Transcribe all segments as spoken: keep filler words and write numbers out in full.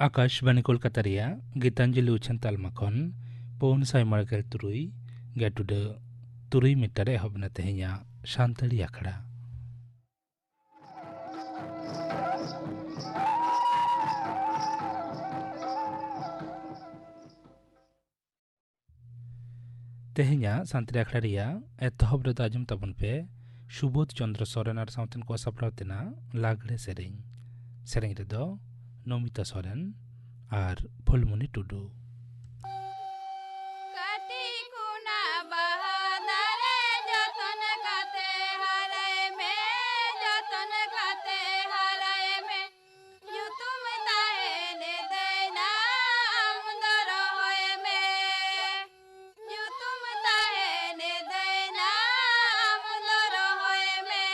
ᱟᱠᱟᱥᱵᱟᱱᱤ ᱠᱳᱞᱠᱟᱛᱟ ᱨᱮᱭᱟᱜ ᱜᱤᱛᱟᱧᱡᱚᱞᱤ ᱩᱪᱷᱟᱹᱱ ᱛᱟᱞᱢᱟ ᱠᱷᱚᱱ ᱯᱩᱱ ᱥᱟᱭ ᱢᱚᱬᱮ ᱜᱮᱞ ᱛᱩᱨᱩᱭ ᱜᱮᱴ ᱩᱰᱟᱹᱜ ᱛᱩᱨᱩᱭ ᱢᱤᱴᱟᱨ ᱮ ᱮᱦᱚᱵ ᱮᱱᱟ ᱛᱮᱦᱮᱧᱟᱜ ᱥᱟᱱᱛᱟᱲᱤ ᱟᱠᱷᱲᱟ᱾ ᱛᱮᱦᱮᱧᱟᱜ ᱥᱟᱱᱛᱟᱲᱤ ᱟᱠᱷᱲᱟ ᱨᱮᱭᱟᱜ ᱮᱛᱚᱦᱚᱵ ᱨᱮᱫᱚ ᱟᱸᱡᱚᱢ ᱛᱟᱵᱚᱱ ᱯᱮ ᱥᱩᱵᱳᱫᱷ ᱪᱚᱸᱫᱽᱨᱚ ᱥᱚᱨᱮᱱ ᱟᱨ ᱥᱟᱶᱛᱮᱱ ᱠᱚ ᱥᱟᱯᱲᱟᱣ ᱛᱮᱱᱟᱜ ᱞᱟᱜᱽᱲᱮ ᱥᱮᱨᱮᱧ᱾ ᱥᱮᱨᱮᱧ ᱨᱮᱫᱚ ᱱᱚᱢᱤᱛᱟ ᱥᱚᱨᱮᱱ ᱟᱨ ᱯᱷᱩᱞᱢᱩᱱᱤ ᱴᱩᱰᱩ᱾ ᱠᱟᱹᱴᱤᱡ ᱠᱷᱚᱱᱟᱜ ᱵᱟᱦᱟ ᱫᱟᱨᱮ ᱡᱚᱛᱚᱱ ᱠᱟᱛᱮ ᱦᱟᱨᱟᱭ ᱢᱮ, ᱡᱚᱛᱚᱱ ᱠᱟᱛᱮ ᱦᱟᱨᱟᱭ ᱢᱮ᱾ ᱧᱩᱛᱩᱢ ᱛᱟᱦᱮᱱ ᱫᱟᱹᱭᱱᱟ ᱟᱢ ᱫᱚ ᱨᱚᱦᱚᱭ ᱢᱮ᱾ ᱧᱩᱛᱩᱢ ᱛᱟᱦᱮᱱ ᱫᱟᱹᱭᱱᱟ ᱟᱢ ᱫᱚ ᱨᱚᱦᱚᱭ ᱢᱮ᱾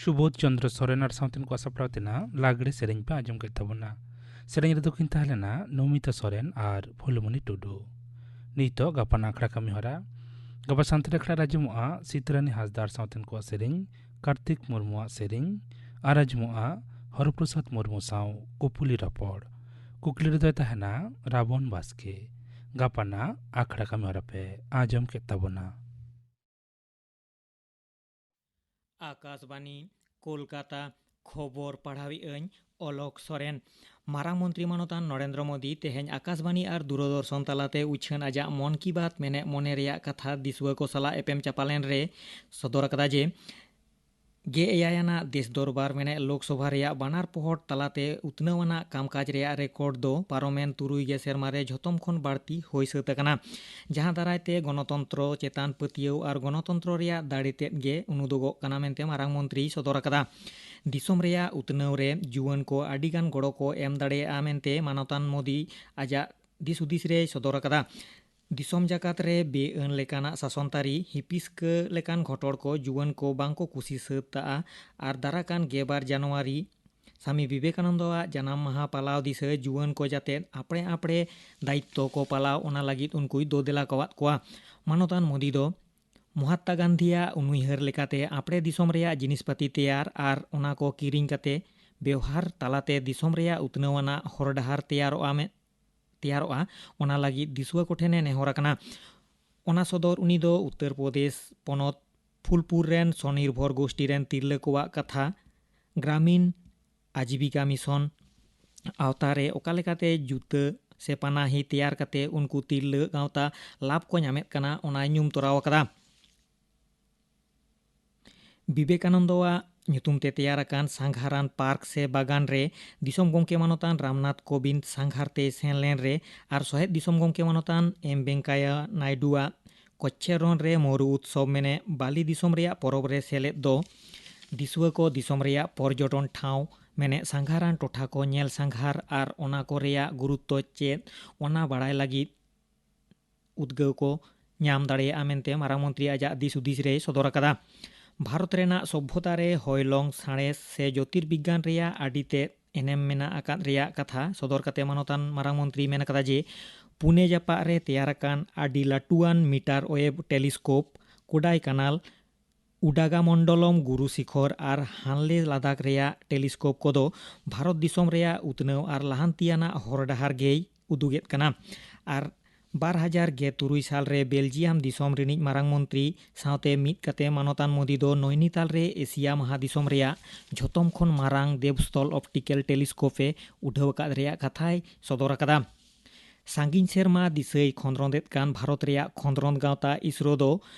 ᱥᱩᱵᱳᱫᱷ ᱪᱚᱱᱫᱨᱚ ᱥᱚᱨᱮᱱ ᱟᱨ ᱥᱟᱶᱛᱮᱱ ᱠᱚᱣᱟᱜ ᱥᱟᱯᱲᱟᱣ ᱛᱮᱱᱟᱜ ᱞᱟᱜᱽᱲᱮ ᱥᱮᱨᱮᱧ ᱯᱮ ᱟᱸᱡᱚᱢ ᱠᱮᱫ ᱛᱟᱵᱚᱱᱟ᱾ ᱥᱮᱨᱮᱧ ᱨᱮᱫᱚ ᱠᱤᱱ ᱛᱟᱦᱮᱸ ᱞᱮᱱᱟ ᱱᱚᱢᱤᱛᱟ ᱥᱚᱨᱮᱱ ᱟᱨ ᱯᱷᱩᱞᱢᱚᱱᱤ ᱴᱩᱰᱩ᱾ ᱱᱤᱛᱚᱜ ᱜᱟᱯᱟᱱ ᱟᱠᱷᱲᱟ ᱠᱟᱹᱢᱤ ᱦᱚᱨᱟ᱾ ᱜᱟᱯᱟ ᱥᱟᱱᱛᱟᱲ ᱟᱠᱷᱲᱟ ᱨᱮ ᱟᱸᱡᱚᱢᱚᱜᱼᱟ ᱥᱤᱛᱨᱟᱱᱤ ᱦᱟᱸᱥᱫᱟ ᱟᱨ ᱥᱟᱶᱛᱮᱱ ᱠᱚᱣᱟᱜ ᱥᱮᱨᱮᱧ, ᱠᱟᱨᱛᱤᱠ ᱢᱩᱨᱢᱩᱣᱟᱜ ᱥᱮᱨᱮᱧ ᱟᱨ ᱟᱸᱡᱚᱢᱚᱜᱼᱟ ᱦᱚᱨᱚᱯᱨᱚᱥᱟᱫᱽ ᱢᱩᱨᱢᱩ ᱥᱟᱶ ᱠᱩᱯᱩᱞᱤ ᱨᱚᱯᱚᱲ᱾ ᱠᱩᱠᱞᱤ ᱨᱮᱫᱚᱭ ᱛᱟᱦᱮᱱᱟ ᱨᱟᱵᱚᱱ ᱵᱟᱥᱠᱮ᱾ ᱜᱟᱯᱟᱱᱟᱜ ᱟᱠᱷᱲᱟ ᱠᱟᱹᱢᱤ ᱦᱚᱨᱟ ᱯᱮ ᱟᱸᱡᱚᱢ ᱠᱮᱫ ᱛᱟᱵᱚᱱᱟ᱾ ᱟᱠᱟᱥᱵᱟᱱᱤ, ᱠᱳᱞᱠᱟᱛᱟ᱾ ᱠᱷᱚᱵᱚᱨ ᱯᱟᱲᱦᱟᱣᱤᱡ ᱟᱹᱧ ᱚᱞᱚᱠ ᱥᱚᱨᱮᱱ᱾ ᱢᱟᱨᱟᱝ ᱢᱚᱱᱛᱨᱤ ᱢᱟᱱᱚᱛᱟᱱ ᱱᱚᱨᱮᱱᱫᱨᱚ ᱢᱳᱫᱤ ᱛᱮᱦᱮᱧ ᱟᱠᱟᱥᱵᱟᱱᱤ ᱟᱨ ᱫᱩᱨᱚᱫᱚᱨᱥᱚᱱ ᱛᱟᱞᱟᱛᱮ ᱩᱪᱷᱟᱹᱱ ᱟᱡᱟᱜ ᱢᱚᱱ ᱠᱤ ᱵᱟᱛ ᱢᱮᱱᱮᱫ ᱢᱚᱱᱮ ᱨᱮᱭᱟᱜ ᱠᱟᱛᱷᱟ ᱫᱤᱥᱩᱣᱟᱹ ᱠᱚ ᱥᱟᱞᱟᱜ ᱮᱯᱮᱢ ᱪᱟᱯᱟᱞᱮᱱ ᱨᱮ ᱥᱚᱫᱚᱨ ᱟᱠᱟᱫᱟ ᱡᱮ, ᱜᱮ ᱮᱭᱟᱭ ᱟᱱᱟᱜ ᱫᱮᱥ ᱫᱚᱨᱵᱟᱨ ᱢᱮᱱᱮᱫ ᱞᱳᱠᱥᱚᱵᱷᱟ ᱨᱮᱭᱟᱜ ᱵᱟᱱᱟᱨ ᱯᱚᱦᱚᱴ ᱛᱟᱞᱟᱛᱮ ᱩᱛᱱᱟᱹᱣ ᱟᱱᱟᱜ ᱠᱟᱢᱠᱟᱡᱽ ᱨᱮᱭᱟᱜ ᱨᱮᱠᱚᱨᱰ ᱫᱚ ᱯᱟᱨᱚᱢᱮᱱ ᱛᱩᱨᱩᱭ ᱜᱮ ᱥᱮᱨᱢᱟ ᱨᱮ ᱡᱷᱚᱛᱚᱢ ᱠᱷᱚᱱ ᱵᱟᱹᱲᱛᱤ ᱦᱩᱭ ᱥᱟᱹᱛ ᱟᱠᱟᱱᱟ, ᱡᱟᱦᱟᱸ ᱫᱟᱨᱟᱭ ᱛᱮ ᱜᱚᱱᱚᱛᱚᱱᱛᱨᱚ ᱪᱮᱛᱟᱱ ᱯᱟᱹᱛᱭᱟᱹᱣ ᱟᱨ ᱜᱚᱱᱚᱛᱚᱱᱛᱨᱚ ᱨᱮᱭᱟᱜ ᱫᱟᱲᱮ ᱛᱮᱫ ᱜᱮ ᱩᱱᱩᱫᱩᱜᱚᱜ ᱠᱟᱱᱟ ᱢᱮᱱᱛᱮ ᱢᱟᱨᱟᱝ ᱢᱚᱱᱛᱨᱤᱭ ᱥᱚᱫᱚᱨ ᱟᱠᱟᱫᱟ᱾ ᱫᱤᱥᱚᱢ ᱨᱮᱭᱟᱜ ᱩᱛᱱᱟᱹᱣ ᱨᱮ ᱡᱩᱣᱟᱹᱱ ᱠᱚ ᱟᱹᱰᱤ ᱜᱟᱱ ᱜᱚᱲᱚ ᱠᱚ ᱮᱢ ᱫᱟᱲᱮᱭᱟᱜᱼᱟ ᱢᱮᱱᱛᱮ ᱢᱟᱱᱚᱛᱟᱱ ᱢᱳᱫᱤ ᱟᱡᱟᱜ ᱫᱤᱥ ᱦᱩᱫᱤᱥ ᱨᱮᱭ ᱥᱚᱫᱚᱨ ᱟᱠᱟᱫᱟ᱾ ᱫᱤᱥᱚᱢ ᱡᱟᱠᱟᱛ ᱨᱮ ᱵᱮᱼᱟᱹᱱ ᱞᱮᱠᱟᱱᱟᱜ ᱥᱟᱥᱚᱱ ᱛᱟᱹᱨᱤ, ᱦᱤᱯᱤᱥᱠᱟᱹ ᱞᱮᱠᱟᱱ ᱜᱷᱚᱴᱚᱲ ᱠᱚ ᱡᱩᱣᱟᱹᱱ ᱠᱚ ᱵᱟᱝ ᱠᱚ ᱠᱩᱥᱤ ᱥᱟᱹᱛ ᱛᱟᱜᱼᱟ ᱟᱨ ᱫᱟᱨᱟ ᱠᱟᱱ ᱜᱮᱞ ᱵᱟᱨ ᱡᱟᱱᱩᱣᱟᱨᱤ ᱥᱟᱢᱤ ᱵᱤᱵᱮᱠᱟᱱᱚᱱᱫᱚᱣᱟᱜ ᱡᱟᱱᱟᱢ ᱢᱟᱦᱟ ᱯᱟᱞᱟᱣ ᱫᱤᱥᱟᱹ ᱡᱩᱣᱟᱹᱱ ᱠᱚ ᱡᱟᱛᱮ ᱟᱯᱲᱮ ᱟᱯᱲᱮ ᱫᱟᱭᱤᱛᱛᱚ ᱠᱚ ᱯᱟᱞᱟᱣ, ᱚᱱᱟ ᱞᱟᱹᱜᱤᱫ ᱩᱱᱠᱩᱭ ᱫᱳᱫᱮᱞᱟ ᱠᱟᱣᱟᱫ ᱠᱚᱣᱟ᱾ ᱢᱟᱱᱚᱛᱟᱱ ᱢᱳᱫᱤ ᱫᱚ ᱢᱚᱦᱟᱛᱢᱟ ᱜᱟᱱᱫᱷᱤᱭᱟᱜ ᱩᱱᱩᱭᱦᱟᱹᱨ ᱞᱮᱠᱟᱛᱮ ᱟᱯᱲᱮ ᱫᱤᱥᱚᱢ ᱨᱮᱭᱟᱜ ᱡᱤᱱᱤᱥᱯᱟᱹᱛᱤ ᱛᱮᱭᱟᱨ ᱟᱨ ᱚᱱᱟ ᱠᱚ ᱠᱤᱨᱤᱧ ᱠᱟᱛᱮ ᱵᱮᱣᱦᱟᱨ ᱛᱟᱞᱟᱛᱮ ᱫᱤᱥᱚᱢ ᱨᱮᱭᱟᱜ ᱩᱛᱱᱟᱹᱣ ᱟᱱᱟᱜ ᱦᱚᱨ ᱰᱟᱦᱟᱨ ᱛᱮᱭᱟᱨᱚᱜᱼᱟ ᱢᱮ-, ᱛᱮᱭᱟᱨᱚᱜᱼᱟ, ᱚᱱᱟ ᱞᱟᱹᱜᱤᱫ ᱫᱤᱥᱩᱣᱟᱹ ᱠᱚᱴᱷᱮᱱᱮ ᱱᱮᱦᱚᱨ ᱟᱠᱟᱱᱟ᱾ ᱚᱱᱟ ᱥᱚᱫᱚᱨ ᱩᱱᱤ ᱫᱚ ᱩᱛᱛᱚᱨ ᱯᱨᱚᱫᱮᱥ ᱯᱚᱱᱚᱛ ᱯᱷᱩᱞᱯᱩᱨ ᱨᱮᱱ ᱥᱚᱱᱤᱨᱵᱷᱚᱨ ᱜᱳᱥᱴᱤ ᱨᱮᱱ ᱛᱤᱨᱞᱟᱹ ᱠᱚᱣᱟᱜ ᱠᱟᱛᱷᱟ, ᱜᱨᱟᱢᱤᱱ ᱟᱡᱤᱵᱤᱠᱟ ᱢᱤᱥᱚᱱ ᱟᱣᱛᱟ ᱨᱮ ᱚᱠᱟ ᱞᱮᱠᱟᱛᱮ ᱡᱩᱛᱟᱹ ᱥᱮ ᱯᱟᱱᱟᱦᱤ ᱛᱮᱭᱟᱨ ᱠᱟᱛᱮ ᱩᱱᱠᱩ ᱛᱤᱨᱞᱟᱹ ᱜᱟᱶᱛᱟ ᱞᱟᱵᱷ ᱠᱚ ᱧᱟᱢᱮᱫ ᱠᱟᱱᱟ, ᱚᱱᱟᱭ ᱧᱩᱢ ᱛᱚᱨᱟᱣ ᱟᱠᱟᱫᱟ᱾ ᱵᱤᱵᱮᱠᱟᱱᱚᱱᱫᱚᱣᱟᱜ ᱧᱩᱛᱩᱢ ᱛᱮ ᱛᱮᱭᱟᱨ ᱟᱠᱟᱱ ᱥᱟᱸᱜᱷᱟᱨᱟᱱ ᱯᱟᱨᱠ ᱥᱮ ᱵᱟᱜᱟᱱ ᱨᱮ ᱫᱤᱥᱚᱢ ᱜᱚᱢᱠᱮ ᱢᱟᱱᱚᱛᱟᱱ ᱨᱟᱢᱱᱟᱛᱷ ᱠᱳᱵᱤᱱᱫᱽ ᱥᱟᱸᱜᱷᱟᱨ ᱛᱮᱭ ᱥᱮᱱ ᱞᱮᱱ ᱨᱮ ᱟᱨ ᱥᱚᱦᱮᱫ ᱫᱤᱥᱚᱢ ᱜᱚᱢᱠᱮ ᱢᱟᱱᱚᱛᱟᱱ ᱮᱢ ᱵᱮᱝᱠᱟᱭᱟ ᱱᱟᱭᱰᱩᱣᱟᱜ ᱠᱚᱪᱪᱷᱮᱨᱚᱱ ᱨᱮ ᱢᱳᱨᱩ ᱩᱛᱥᱚᱵᱽ ᱢᱮᱱᱮ ᱵᱟᱞᱤ ᱫᱤᱥᱚᱢ ᱨᱮᱭᱟᱜ ᱯᱚᱨᱚᱵᱽ ᱨᱮ ᱥᱮᱞᱮᱫ ᱫᱚ ᱫᱤᱥᱩᱣᱟᱹ ᱠᱚ ᱫᱤᱥᱚᱢ ᱨᱮᱭᱟᱜ ᱯᱚᱨᱡᱚᱴᱚᱱ ᱴᱷᱟᱶ ᱢᱮᱱᱮ ᱥᱟᱸᱜᱷᱟᱨᱟᱱ ᱴᱚᱴᱷᱟ ᱠᱚ ᱧᱮᱞ ᱥᱟᱸᱜᱷᱟᱨ ᱟᱨ ᱚᱱᱟ ᱠᱚ ᱨᱮᱭᱟᱜ ᱜᱩᱨᱩᱛᱛᱚ ᱪᱮᱫ, ᱚᱱᱟ ᱵᱟᱲᱟᱭ ᱞᱟᱹᱜᱤᱫ ᱩᱫᱽᱜᱟᱹᱣ ᱠᱚ ᱧᱟᱢ ᱫᱟᱲᱮᱭᱟᱜᱼᱟ ᱢᱮᱱᱛᱮ ᱢᱟᱨᱟᱝ ᱢᱚᱱᱛᱨᱤ ᱟᱡᱟᱜ ᱫᱤᱥ ᱦᱩᱫᱤᱥ ᱨᱮᱭ ᱥᱚᱫᱚᱨ ᱟᱠᱟᱫᱟ᱾ ᱵᱷᱟᱨᱚᱛ ᱨᱮᱱᱟᱜ ᱥᱚᱵᱷᱚᱛᱟ ᱨᱮ ᱦᱚᱭᱞᱚᱝ ᱥᱟᱬᱮᱥ ᱥᱮ ᱡᱳᱛᱤᱨᱵᱤᱜᱽᱜᱟᱱ ᱨᱮᱭᱟᱜ ᱟᱹᱰᱤ ᱛᱮᱫ ᱮᱱᱮᱢ ᱢᱮᱱᱟᱜ ᱟᱠᱟᱫ ᱨᱮᱭᱟᱜ ᱠᱟᱛᱷᱟ ᱥᱚᱫᱚᱨ ᱠᱟᱛᱮ ᱢᱟᱱᱚᱛᱟᱱ ᱢᱟᱨᱟᱝ ᱢᱚᱱᱛᱨᱤ ᱢᱮᱱ ᱟᱠᱟᱫᱟ ᱡᱮ ᱯᱩᱱᱮ ᱡᱟᱯᱟᱜ ᱨᱮ ᱛᱮᱭᱟᱨ ᱟᱠᱟᱱ ᱟᱹᱰᱤ ᱞᱟᱹᱴᱩᱣᱟᱱ ᱢᱤᱴᱟᱨ ᱣᱮᱵᱷ ᱴᱮᱞᱤᱥᱠᱳᱯ, ᱠᱳᱰᱟᱭ ᱠᱟᱱᱟᱞ, ᱩᱰᱟᱜᱟᱢᱚᱱᱰᱚᱞᱚᱢ ᱜᱩᱨᱩ ᱥᱤᱠᱷᱚᱨ ᱟᱨ ᱦᱟᱱᱞᱮ ᱞᱟᱫᱟᱠᱷ ᱨᱮᱭᱟᱜ ᱴᱮᱞᱤᱥᱠᱳᱯ ᱠᱚᱫᱚ ᱵᱷᱟᱨᱚᱛ ᱫᱤᱥᱚᱢ ᱨᱮᱭᱟᱜ ᱩᱛᱱᱟᱹᱣ ᱟᱨ ᱞᱟᱦᱟᱱᱛᱤᱭᱟᱱᱟᱜ ᱦᱚᱨ ᱰᱟᱦᱟᱨ ᱜᱮᱭ ᱩᱫᱩᱜᱮᱫ ᱠᱟᱱᱟ᱾ ᱟᱨ ᱵᱟᱨ ᱦᱟᱡᱟᱨ ᱜᱮ ᱛᱩᱨᱩᱭ ᱥᱟᱞ ᱨᱮ ᱵᱮᱞᱡᱤᱭᱟᱢ ᱫᱤᱥᱚᱢ ᱨᱤᱱᱤᱡ ᱢᱟᱨᱟᱝ ᱢᱚᱱᱛᱨᱤ ᱥᱟᱶᱛᱮ ᱢᱤᱫ ᱠᱟᱛᱮ ᱢᱟᱱᱚᱛᱟᱱ ᱢᱳᱫᱤ ᱫᱚ ᱱᱚᱭᱱᱤᱛᱟᱞ ᱨᱮ ᱮᱥᱤᱭᱟ ᱢᱟᱦᱟ ᱫᱤᱥᱚᱢ ᱨᱮᱭᱟᱜ ᱡᱷᱚᱛᱚᱢ ᱠᱷᱚᱱ ᱢᱟᱨᱟᱝ ᱫᱮᱵᱽᱥᱛᱷᱚᱞ ᱚᱯᱴᱤᱠᱮᱞ ᱴᱮᱞᱤᱥᱠᱳᱯ ᱮ ᱩᱰᱷᱟᱹᱣ ᱟᱠᱟᱫ ᱨᱮᱭᱟᱜ ᱠᱟᱛᱷᱟᱭ ᱥᱚᱫᱚᱨ ᱟᱠᱟᱫᱟ᱾ ᱥᱟᱺᱜᱤᱧ ᱥᱮᱨᱢᱟ ᱫᱤᱥᱟᱹᱭ ᱠᱷᱚᱸᱫᱽᱨᱚᱸᱫᱮᱫ ᱠᱟᱱ ᱵᱷᱟᱨᱚᱛ ᱨᱮᱭᱟᱜ ᱠᱷᱚᱸᱫᱽᱨᱚᱸᱫ ᱜᱟᱶᱛᱟ ᱤᱥᱨᱳ ᱫᱚ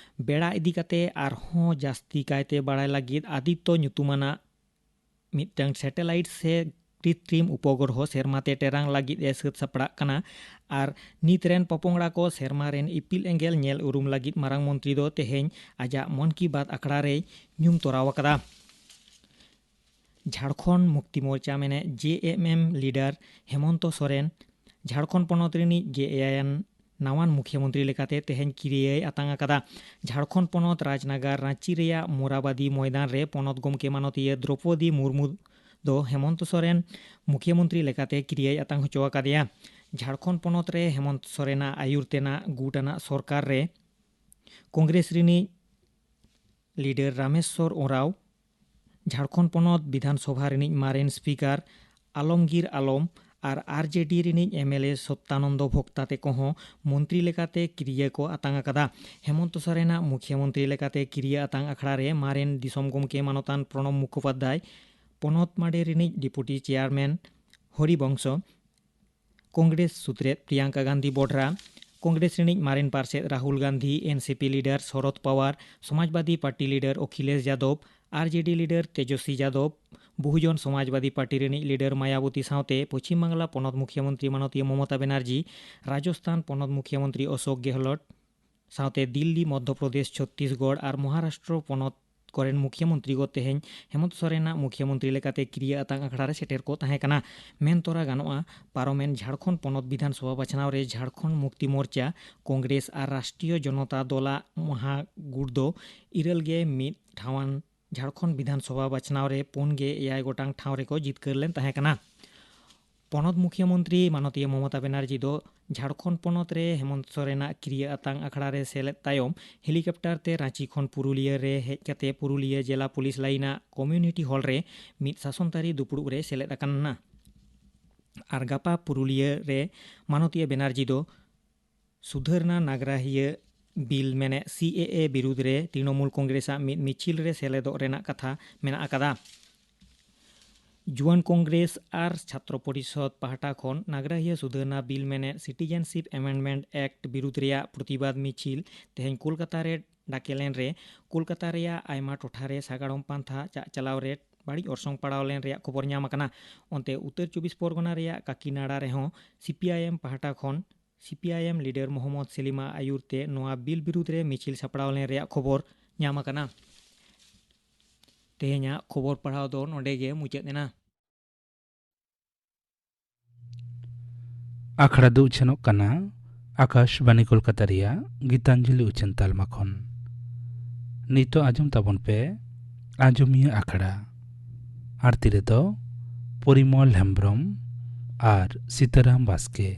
ᱵᱮᱲᱟ ᱤᱫᱤ ᱠᱟᱛᱮ ᱟᱨᱦᱚᱸ ᱡᱟᱹᱥᱛᱤ ᱠᱟᱭᱛᱮ ᱵᱟᱲᱟᱭ ᱞᱟᱹᱜᱤᱫ ᱟᱫᱤᱛᱛᱚ ᱧᱩᱛᱩᱢᱟᱱᱟᱜ ᱢᱤᱫᱴᱟᱝ ᱥᱮᱴᱮᱞᱟᱭᱤᱴ ᱥᱮ ᱠᱨᱤᱛᱨᱤᱢ ᱩᱯᱚᱜᱨᱚᱦᱚ ᱥᱮᱨᱢᱟ ᱛᱮ ᱴᱮᱨᱟᱝ ᱞᱟᱹᱜᱤᱫ ᱮ ᱥᱟᱹᱛ ᱥᱟᱯᱲᱟᱜ ᱠᱟᱱᱟ᱾ ᱟᱨ ᱱᱤᱛ ᱨᱮᱱ ᱯᱚᱯᱚᱝᱲᱟ ᱠᱚ ᱥᱮᱨᱢᱟ ᱨᱮᱱ ᱤᱯᱤᱞ ᱮᱸᱜᱮᱞ ᱧᱮᱞ ᱩᱨᱩᱢ ᱞᱟᱹᱜᱤᱫ ᱢᱟᱨᱟᱝ ᱢᱚᱱᱛᱨᱤ ᱫᱚ ᱛᱮᱦᱮᱧ ᱟᱡᱟᱜ ᱢᱚᱱ ᱠᱤ ᱵᱟᱛ ᱟᱠᱷᱲᱟ ᱨᱮᱭ ᱧᱩᱢ ᱛᱚᱨᱟᱣ ᱟᱠᱟᱫᱟ᱾ ᱡᱷᱟᱲᱠᱷᱚᱸᱰ ᱢᱩᱠᱛᱤ ᱢᱳᱨᱪᱟ ᱢᱮᱱᱮᱫ ᱡᱮ ᱮᱢ ᱮᱢ ᱞᱤᱰᱟᱨ ᱦᱮᱢᱚᱱᱛᱚ ᱥᱚᱨᱮᱱ ᱡᱷᱟᱲᱠᱷᱚᱸᱰ ᱯᱚᱱᱚᱛ ᱨᱤᱱᱤᱡ ᱜᱮ ᱮᱭᱟᱭᱟᱱ ᱱᱟᱣᱟᱱ ᱢᱩᱠᱷᱭᱟᱹᱢᱚᱱᱛᱨᱤ ᱞᱮᱠᱟᱛᱮ ᱛᱮᱦᱮᱧ ᱠᱤᱨᱤᱭᱟᱹᱭ ᱟᱛᱟᱝ ᱟᱠᱟᱫᱟ᱾ ᱡᱷᱟᱲᱠᱷᱚᱸᱰ ᱯᱚᱱᱚᱛ ᱨᱟᱡᱽᱱᱟᱜᱟᱨ ᱨᱟᱸᱪᱤ ᱨᱮᱭᱟᱜ ᱢᱳᱨᱟᱵᱟᱫᱤ ᱢᱚᱭᱫᱟᱱ ᱨᱮ ᱯᱚᱱᱚᱛ ᱜᱚᱢᱠᱮ ᱢᱟᱱᱚᱛᱤᱭᱟᱹ ᱫᱨᱚᱯᱚᱫᱤ ᱢᱩᱨᱢᱩ ᱫᱚ ᱦᱮᱢᱚᱱᱛᱚ ᱥᱚᱨᱮᱱ ᱢᱩᱠᱷᱭᱟᱹᱢᱚᱱᱛᱨᱤ ᱞᱮᱠᱟᱛᱮ ᱠᱤᱨᱤᱭᱟᱹᱭ ᱟᱛᱟᱝ ᱦᱚᱪᱚ ᱟᱠᱟᱫᱮᱭᱟ᱾ ᱡᱷᱟᱲᱠᱷᱚᱸᱰ ᱯᱚᱱᱚᱛ ᱨᱮ ᱦᱮᱢᱚᱱᱛᱚ ᱥᱚᱨᱮᱱᱟᱜ ᱟᱹᱭᱩᱨ ᱛᱮᱱᱟᱜ ᱜᱩᱴ ᱟᱱᱟᱜ ᱥᱚᱨᱠᱟᱨ ᱨᱮ ᱠᱚᱝᱜᱨᱮᱥ ᱨᱤᱱᱤᱡ ᱞᱤᱰᱟᱨ ᱨᱟᱢᱮᱥᱣᱚᱨ ᱳᱨᱟᱸᱣ, ᱡᱷᱟᱲᱠᱷᱚᱸᱰ ᱯᱚᱱᱚᱛ ᱵᱤᱫᱷᱟᱱ ᱥᱚᱵᱷᱟ ᱨᱤᱱᱤᱡ ᱢᱟᱨᱮᱱ ᱥᱯᱤᱠᱟᱨ ᱟᱞᱚᱢᱜᱤᱨ ᱟᱞᱚᱢ ᱟᱨ ᱟᱨ ᱡᱮ ᱰᱤ ᱨᱤᱱᱤᱡ ᱮᱢ ᱮᱞ ᱮ ᱥᱚᱛᱛᱟᱱᱚᱱᱫᱚ ᱵᱷᱚᱠᱛᱟ ᱛᱮᱠᱚ ᱦᱚᱸ ᱢᱚᱱᱛᱨᱤ ᱞᱮᱠᱟᱛᱮ ᱠᱤᱨᱤᱭᱟᱹ ᱠᱚ ᱟᱛᱟᱝ ᱟᱠᱟᱫᱟ᱾ ᱦᱮᱢᱚᱱᱛᱚ ᱥᱚᱨᱮᱱᱟᱜ ᱢᱩᱠᱷᱭᱟᱹᱢᱚᱱᱛᱨᱤ ᱞᱮᱠᱟᱛᱮ ᱠᱤᱨᱤᱭᱟᱹ ᱟᱛᱟᱝ ᱟᱠᱷᱲᱟ ᱨᱮ ᱢᱟᱨᱮᱱ ᱫᱤᱥᱚᱢ ᱜᱚᱢᱠᱮ ᱢᱟᱱᱚᱛᱟᱱ ᱯᱨᱚᱬᱚᱵᱽ ᱢᱩᱠᱷᱳᱯᱟᱫᱽᱫᱷᱟᱭ, ᱯᱚᱱᱚᱛ ᱢᱟᱰᱮ ᱨᱤᱱᱤᱡ ᱰᱤᱯᱩᱴᱤ ᱪᱮᱭᱟᱨᱢᱮᱱ ᱦᱚᱨᱤᱵᱚᱝᱥᱚ, ᱠᱚᱝᱜᱨᱮᱥ ᱥᱩᱛᱨᱮᱫ ᱯᱨᱤᱭᱟᱝᱠᱟ ᱜᱟᱱᱫᱷᱤ ᱵᱚᱰᱷᱨᱟ, ᱠᱚᱝᱜᱨᱮᱥ ᱨᱤᱱᱤᱡ ᱢᱟᱨᱮᱱ ᱯᱟᱨᱥᱮᱫ ᱨᱟᱦᱩᱞ ᱜᱟᱱᱫᱷᱤ, ᱮᱱ C P leader ᱥᱚᱨᱚᱫ power, Samajwadi party leader ᱚᱠᱷᱤᱞᱮᱥ ᱡᱟᱫᱚᱵ, ᱟᱨ ᱡᱮ ᱰᱤ ᱞᱤᱰᱟᱨ ᱛᱮᱡᱚᱥᱣᱤ ᱡᱟᱫᱚᱵ, ᱵᱚᱦᱩᱡᱚᱱ ᱥᱚᱢᱟᱡᱽᱵᱟᱫᱤ ᱯᱟᱨᱴᱤ ᱨᱤᱱᱤᱡ ᱞᱤᱰᱟᱨ ᱢᱟᱭᱟᱵᱚᱛᱤ ᱥᱟᱶᱛᱮ ᱯᱚᱪᱷᱤᱢ ᱵᱟᱝᱞᱟ ᱯᱚᱱᱚᱛ ᱢᱩᱠᱷᱭᱟᱹᱢᱚᱱᱛᱨᱤ ᱢᱟᱱᱚᱛᱤᱭᱟᱹ ᱢᱚᱢᱚᱛᱟ ᱵᱮᱱᱟᱨᱡᱤ, ᱨᱟᱡᱚᱥᱛᱷᱟᱱ ᱯᱚᱱᱚᱛ ᱢᱩᱠᱷᱭᱟᱹᱢᱚᱱᱛᱨᱤ ᱚᱥᱳᱠ ᱜᱮᱦᱞᱚᱴ ᱥᱟᱶᱛᱮ ᱫᱤᱞᱞᱤ, ᱢᱚᱫᱽᱫᱷᱚ ᱯᱨᱚᱫᱮᱥ, ᱪᱷᱚᱛᱛᱤᱥᱜᱚᱲ ᱟᱨ ᱢᱚᱦᱟᱨᱟᱥᱴᱨᱚ ᱯᱚᱱᱚᱛ ᱠᱚᱨᱮᱱ ᱢᱩᱠᱷᱭᱟᱹ ᱢᱚᱱᱛᱨᱤ ᱠᱚ ᱛᱮᱦᱮᱧ ᱦᱮᱢᱚᱱᱛ ᱥᱚᱨᱮᱱᱟᱜ ᱢᱩᱠᱷᱭᱟᱹ ᱢᱚᱱᱛᱨᱤ ᱞᱮᱠᱟᱛᱮ ᱠᱤᱨᱤᱭᱟᱹ ᱟᱛᱟᱝ ᱟᱠᱷᱲᱟ ᱨᱮ ᱥᱮᱴᱮᱨ ᱠᱚ ᱛᱟᱦᱮᱸ ᱠᱟᱱᱟ᱾ ᱢᱮᱱ ᱛᱚᱨᱟ ᱜᱟᱱᱚᱜᱼᱟ, ᱯᱟᱨᱚᱢᱮᱱ ᱡᱷᱟᱲᱠᱷᱚᱸᱰ ᱯᱚᱱᱚᱛ ᱵᱤᱫᱷᱟᱱ ᱥᱚᱵᱷᱟ ᱵᱟᱪᱷᱱᱟᱣ ᱨᱮ ᱡᱷᱟᱲᱠᱷᱚᱸᱰ ᱢᱩᱠᱛᱤ ᱢᱳᱨᱪᱟ, ᱠᱚᱝᱜᱨᱮᱥ ᱟᱨ ᱨᱟᱥᱴᱨᱤᱭᱚ ᱡᱚᱱᱚᱛᱟ ᱫᱚᱞᱟᱜ ᱢᱟᱦᱟ ᱜᱩᱴ ᱫᱚ ᱤᱨᱟᱹᱞ ᱜᱮ ᱢᱤᱫ ᱴᱷᱟᱶᱟᱱ ᱡᱷᱟᱲᱠᱷᱚᱸᱰ ᱵᱤᱫᱷᱟᱱ ᱥᱚᱵᱷᱟ ᱵᱟᱪᱷᱱᱟᱣ ᱨᱮ ᱯᱩᱱ ᱜᱮ ᱮᱭᱟᱭ ᱜᱚᱴᱟᱝ ᱴᱷᱟᱶ ᱨᱮᱠᱚ ᱡᱤᱛᱠᱟᱹᱨ ᱞᱮᱱ ᱛᱟᱦᱮᱸ ᱠᱟᱱᱟ᱾ ᱯᱚᱱᱚᱛ ᱢᱩᱠᱷᱭᱟᱹ ᱢᱚᱱᱛᱨᱤ ᱢᱟᱱᱚᱛᱤᱭᱟᱹ ᱢᱚᱢᱚᱛᱟ ᱵᱮᱱᱟᱨᱡᱤ ᱫᱚ ᱡᱷᱟᱲᱠᱷᱚᱸᱰ ᱯᱚᱱᱚᱛ ᱨᱮ ᱦᱮᱢᱚᱱᱛ ᱥᱚᱨᱮᱱᱟᱜ ᱠᱤᱨᱤᱭᱟᱹ ᱟᱛᱟᱝ ᱟᱠᱷᱲᱟ ᱨᱮ ᱥᱮᱞᱮᱫ ᱛᱟᱭᱚᱢ ᱦᱮᱞᱤᱠᱟᱯᱴᱟᱨ ᱛᱮ ᱨᱟᱺᱪᱤ ᱠᱷᱚᱱ ᱯᱩᱨᱩᱞᱤᱭᱟᱹ ᱨᱮ ᱦᱮᱡ ᱠᱟᱛᱮ ᱯᱩᱨᱩᱞᱤᱭᱟᱹ ᱡᱮᱞᱟ ᱯᱩᱞᱤᱥ ᱞᱟᱭᱤᱱᱟᱜ ᱠᱚᱢᱭᱩᱱᱤᱴᱤ ᱦᱚᱞ ᱨᱮ ᱢᱤᱫ ᱥᱟᱥᱚᱱᱛᱟᱹᱨᱤ ᱫᱩᱯᱲᱩᱵ ᱨᱮ ᱥᱮᱞᱮᱫ ᱟᱠᱟᱱᱟ᱾ ᱟᱨ ᱜᱟᱯᱟ ᱯᱩᱨᱩᱞᱤᱭᱟᱹ ᱨᱮ ᱢᱟᱱᱚᱛᱤᱭᱟᱹ ᱵᱮᱱᱟᱨᱡᱤ ᱫᱚ ᱥᱩᱫᱷᱟᱹᱨᱱᱟ ᱱᱟᱜᱽᱨᱟᱦᱤᱭᱟᱹ ᱵᱤᱞ ᱢᱮᱱᱮᱫ ᱥᱤ ᱮ ᱮ ᱵᱤᱨᱩᱫᱽ ᱨᱮ ᱛᱨᱤᱱᱚᱢᱩᱞ ᱠᱚᱝᱜᱨᱮᱥᱟᱜ ᱢᱤᱫ ᱢᱤᱪᱷᱤᱞ ᱨᱮ ᱥᱮᱞᱮᱫᱚᱜ ᱨᱮᱱᱟᱜ ᱠᱟᱛᱷᱟ ᱢᱮᱱᱟᱜ ᱟᱠᱟᱫᱟ᱾ ᱡᱩᱣᱟᱹᱱ ᱠᱚᱝᱜᱨᱮᱥ ᱟᱨ ᱪᱷᱟᱛᱨᱚ ᱯᱚᱨᱤᱥᱚᱫᱽ ᱯᱟᱦᱴᱟ ᱠᱷᱚᱱ ᱱᱟᱜᱽᱨᱟᱦᱤᱭᱟᱹ ᱥᱩᱫᱷᱟᱹᱨᱱᱟ ᱵᱤᱞ ᱢᱮᱱᱮᱫ ᱥᱤᱴᱤᱡᱮᱱᱥᱤᱯ ᱮᱢᱮᱱᱰᱢᱮᱱᱴ ᱮᱠᱴ ᱵᱤᱨᱩᱫᱽ ᱨᱮᱭᱟᱜ ᱯᱨᱚᱛᱤᱵᱟᱫᱽ ᱢᱤᱪᱷᱤᱞ ᱛᱮᱦᱮᱧ ᱠᱳᱞᱠᱟᱛᱟ ᱨᱮ ᱰᱟᱠᱮ ᱞᱮᱱ ᱨᱮ ᱠᱳᱞᱠᱟᱛᱟ ᱨᱮᱭᱟᱜ ᱟᱭᱢᱟ ᱴᱚᱴᱷᱟ ᱨᱮ ᱥᱟᱜᱟᱲᱚᱢ ᱯᱟᱱᱛᱷᱟ ᱪᱟᱜ ᱪᱟᱞᱟᱣ ᱨᱮ ᱵᱟᱹᱲᱤᱡ ᱚᱨᱥᱚᱝ ᱯᱟᱲᱟᱣ ᱞᱮᱱ ᱨᱮᱭᱟᱜ ᱠᱷᱚᱵᱚᱨ ᱧᱟᱢ ᱟᱠᱟᱱᱟ᱾ ᱚᱱᱛᱮ ᱩᱛᱛᱚᱨ ᱪᱚᱵᱵᱤᱥ ᱯᱚᱨᱜᱚᱱᱟ ᱨᱮᱭᱟᱜ ᱠᱟᱠᱤᱱᱟᱲᱟ ᱨᱮᱦᱚᱸ ᱥᱤ ᱯᱤ ᱟᱭ ᱮᱢ ᱯᱟᱦᱴᱟ ᱠᱷᱚᱱ C P I M leader Mohammed Salim ᱟᱭᱩᱨ ᱛᱮ ᱱᱚᱣᱟ ᱵᱤᱞ ᱵᱤᱨᱩᱫᱽ ᱨᱮ ᱢᱤᱪᱷᱤᱞ ᱥᱟᱯᱲᱟᱣ ᱞᱮᱱ ᱨᱮᱭᱟᱜ ᱠᱷᱚᱵᱚᱨ ᱧᱟᱢ ᱟᱠᱟᱱᱟ᱾ ᱛᱮᱦᱮᱧᱟᱜ ᱠᱷᱚᱵᱚᱨ ᱯᱟᱲᱦᱟᱣ ᱫᱚ ᱱᱚᱰᱮ ᱜᱮ ᱢᱩᱪᱟᱹᱫ ᱮᱱᱟ᱾ ᱟᱠᱷᱲᱟ ᱫᱚ ᱩᱪᱷᱟᱹᱱᱚᱜ ᱠᱟᱱᱟ ᱟᱠᱟᱥᱵᱟᱱᱤ ᱠᱳᱞᱠᱟᱛᱟ ᱨᱮᱭᱟᱜ ᱜᱤᱛᱟᱧᱡᱚᱞᱤ ᱩᱪᱷᱟᱹᱱ ᱛᱟᱞᱢᱟ ᱠᱷᱚᱱ᱾ ᱱᱤᱛᱚᱜ ᱟᱸᱡᱚᱢ ᱛᱟᱵᱚᱱ ᱯᱮ ᱟᱸᱡᱚᱢᱤᱭᱟᱹ ᱟᱠᱷᱲᱟ᱾ ᱟᱨ ᱛᱤᱨᱮ ᱫᱚ ᱯᱚᱨᱤᱢᱚᱞ ᱦᱮᱢᱵᱽᱨᱚᱢ ᱟᱨ ᱥᱤᱛᱟᱨᱟᱢ ᱵᱟᱥᱠᱮ᱾